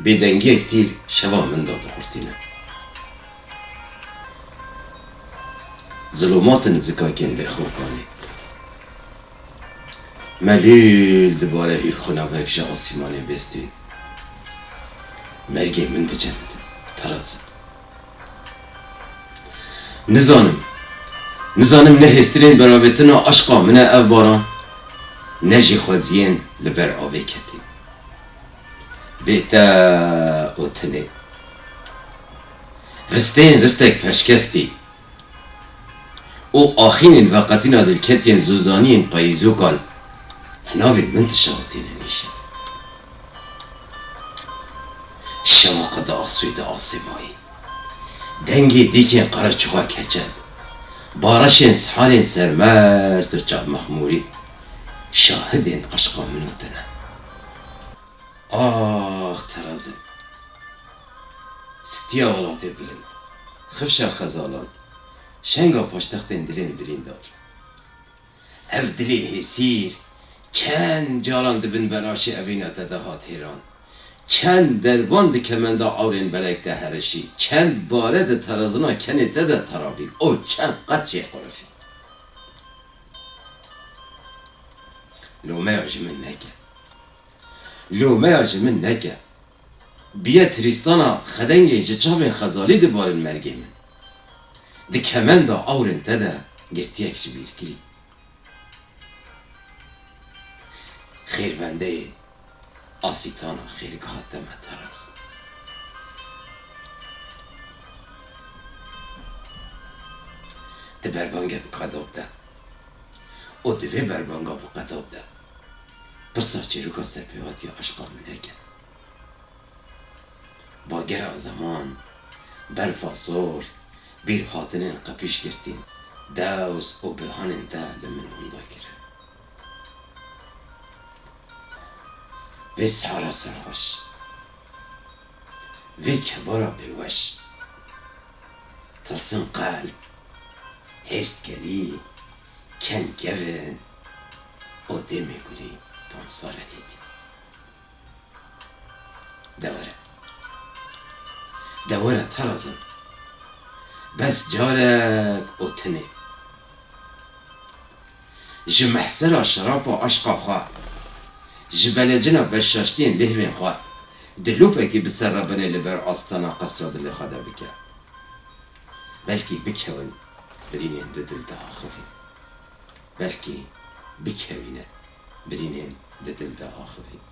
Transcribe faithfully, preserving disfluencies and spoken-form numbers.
Bêdengiyek tîr şeva min de dixurtîne. Zilomatin zikakên bêxokanê. Melûl dibare hîrxwinavek ji asîmanê bêstîn. Mergê min dicemidin, Terazim. Nizanim, nizanim ne hêstirên beravêtina aşqa min e ev baran, ne jî xweziyên li ber avê ketîn. Bê te û tinê. Risteyên ristek perşkestî û axînên veqetîna dilketiyên zûzaniyên payîzokan hinavên min dişewitîne nîşe. Şewa qe di asûyê de asê mayî. Dengê dîkên qereçoxa keçel, bareşên siharên sermest û çavmexmûrî şahidên aşqa min û te ne. Ax Terazim! Stiya welatê bilind, xifşa xezalan, şenga paştextên dilên birîndar. Ev dilê hêsîr çend caran di bin belaşê evîna te de hat hêran. Çend derban di kemenda ewrên belek de herişî. Çend bare di terazina kenê te de terabî. Û çend qet jê qurifî. Lomeya ji min neke. Lomeya ji min neke. Biye tirîstana xedengên ji çavên xezalî dibarin mergê min. Di kemenda ewrên te de girtiyek ji bîr kirî. Xêrbendeyê asîtana xêrgiha te me Terazim. Di berbangê bi qedab de û di vê berbanga bi qedab de pirsa çîroka serpêhatiya eşqa min heke. Bagera zeman, berfa sor, bîrhatinên qepîş girtîn, dews û birhanên te li min winda kirin. Vê sihara serxweş, vê kebara bêweş, tilsim qelb, hêst gelî, ken kevin û dêmê gulî tomsara êdî. De were. De were Terazim. Bes carek û tinê. Ji mehsera şerapa aşqa xwe, ji belecina beşaştiyên lêhvên xwe, di lûpekî bi ser re binê li ber astana qesra dilê xwe de bike. Belkî bikewin birînên di dil de axivîn. Belkî bikewîne birînên di dil de axivîn.